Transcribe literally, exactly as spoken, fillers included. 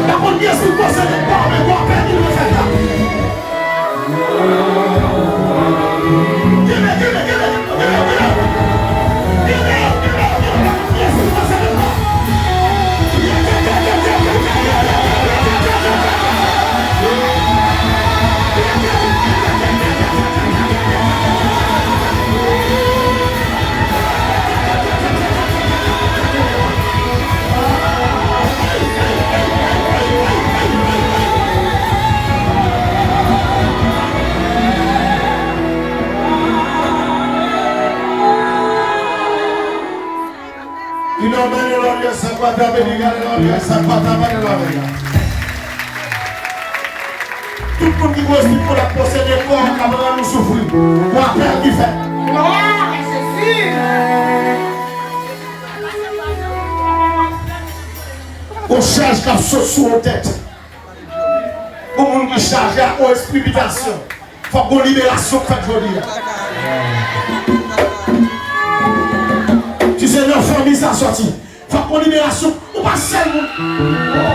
Pa konn kiyès ki posede pa w, men gwapè ki dwe fèt la. Kenbe, kenbe, kenbe, kenbe, kenbe. Kenbe, kenbe, kenbe. Pa konn kiyès ki posede pa w. Ki lòt ane lòt yè sa kwa ta veni gade lòt yè sa kwa ta veni lòt yè. Tout moun ki gwo espri pou la posede kò w k ap rann nou soufri. Gwapè ki fèt. Glwa a Jezi. Yon chaj k ap sot sou yon tèt. Pou moun ki chaje ak yon espri bitasyon, fòk gon liberasyon k fèt jodi a. Si se nan fanmi sa sòti, fòk gon liberasyon. Ou pa sèl moun.